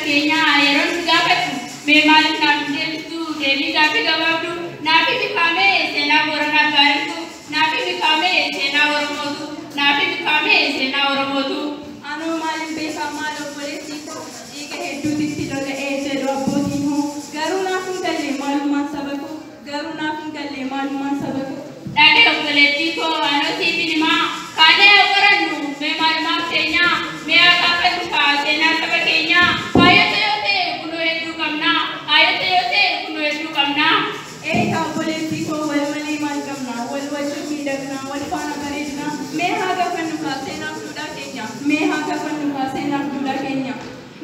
keenyaa yeroo nu gaafadhu mee maaliif naaf hin deebistu deebii gaaffii gabaabdu naaf himi seenaa Booranaa Baarentu naaf himi seenaa Oromootu naaf himi seenaa Oromootu. Anoo maaliin beekaa maal obboleettii koo dhiiga hedduutitti lola'ee jedhu abbootiin hoo garuu naaf hin galle maalummaan saba koo garuu naaf hin galle maalummaan saba koo. Dhagee obboleettii koo anoo siif himaa kaanee haa qorannu mee maalumaaf seenyaa mee haa gaafannu kaa seenaa saba keenyaa haayota yoo ta'e kunoo hedduu qabnaa haayota yoo ta'e kunoo hedduu qabnaa. Eegaa obboleettii koo wal malee maal qabnaa wal wajjin miidhagnaa wal faana bareednaa mee haa gaafannu kaa seenaaf duudhaa keenya mee haa gaafannu kaa seenaaf duudhaa keenya.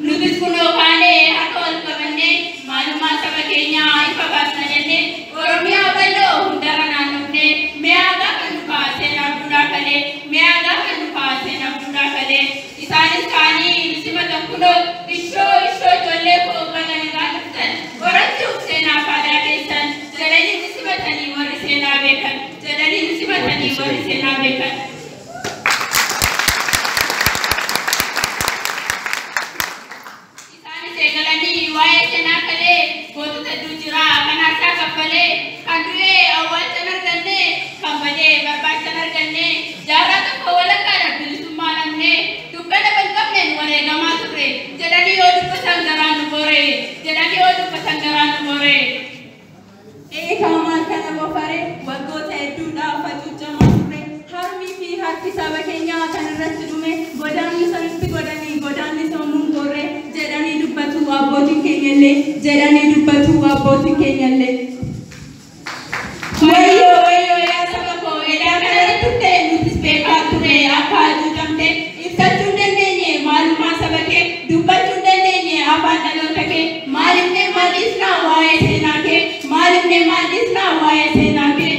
Nutis kunoo kaanee harka wal qabannee maalummaa saba keenyaa ifa baasna jennee Oromiyaa bal'oo hundarra naannofnee mee haa gaafannu kaa seenaaf duudhaa kalee mee haa gaafannu kaa seenaaf duudhaa kalee isaanis kaanii nu simatan kunoo ishoo ishoo ijoollee koo baga nagaan dhuftan qorachuuf seenaaf aadaa keessan jedhanii nu simatanii warri seenaa beekan jedhanii nu simatanii warri seenaa beekan. Isaanis eegalanii waa'ee seenaa kalee gootota hedduu jira kan aarsaa kaffalee kan du'ee awwaalcha arganne kan badee barbaacha arganne jaarraa tokko walakkaadha bilisummaa dhabne dukkana balqabneen wareegamaa turre jedhanii yoo dubbatan garaan nu boore jedhanii yoo dubbatan garaan nu boore. Eegaa maal kana qofaree waggoota hedduudhaaf hacuucamaa turre harmii fi harki saba keenyaa kan irratti dhume godaanni sanitti godhanii godaanni sammuun gorree jedhanii dubbatu abbootiin keenyallee jedhanii dubbatu abbootiin keenyallee. Wayyoo wayyoo yaa saba koo edaa kana turte nutis beekaa turre akka hacuucamte ibsachuu hin dandeenye maalummaa saba kee dubbachuu hin dandeenye afaan dhaloota kee maalimne maal dhiisnaa waa'ee seenaa kee maalimne maal dhiisnaa waa'ee seenaa kee.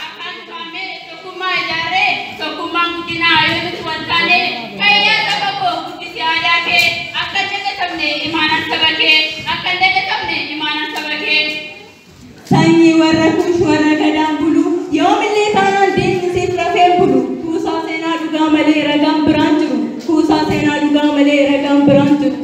Afaan kaamee tokkummaa ijaarree tokkummaan guddinaa yoo nuti wal taane fayyaa saba koo guddisi aadaa kee akka hin dagatamne imaanaan saba kee akka hin dagatamne imaanaan saba kee. Sanyii warra kuush warra gadaan bulu yoomillee taanaan diinni siif rafeen bulu kuusaa seenaa dhugaa malee ragaan biraan jiru kuusaa seenaa dhugaa malee ragaan biraan jiru.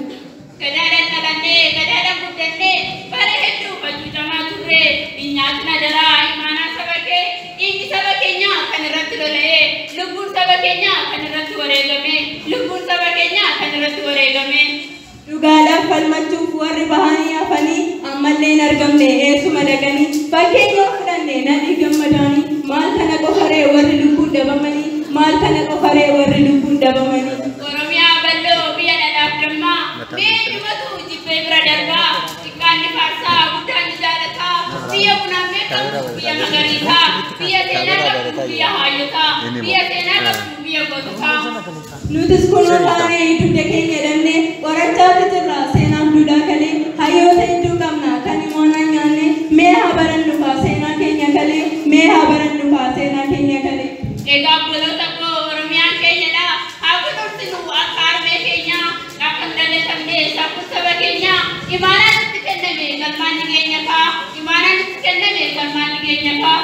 Gadaadhaan dhalannee gadaadhaan guddannee bara hedduu hacuucamaa turre hin nyaatin adaraa imaanaa saba kee dhiigni saba keenyaa kan irratti lola'ee lubbuun saba keenyaa kan irratti wareegame lubbuun saba keenyaa kan irratti wareegame. Dhugaadhaaf falmachuuf warri bahanii hafanii ammallee hin argamne eessuma dhaqanii fakkeenya fudhanne nadhii gammadaanii maal kana qofaree warri lubbuun dhabamanii maal kana qofaree warri lubbuun dhabamanii. Oromiyaa bal'oo biyya dhadhaaf dammaa mee eenyumatu jibbee bira darbaa xiqqaan ni faarsaa guddaan ni jaalataa biyya bunaan beekamtu biyya magariisaa biyya seenaa qabdu biyya haayyotaa biyya seenaa qabdu biyya goototaa. Nutis kunoo taanee dugda keenya dhabne qorachaatu jirra seenaaf duudhaa kalee hayyoota hedduu qabna kan imaanaa nyaanne mee haa barannu kaa seenaa keenya kalee mee haa barannu kaa seenaa keenya kalee. Egaa obboloota koo Oromiyaan keenyadha. Haa kunuunsinu akka harmee keenyaa akka hin dagatamne safuun saba keenyaa imaanaa nutti kenname galmaan ni keenya kaa imaanaa nutti kenname galmaan ni keenya kaa.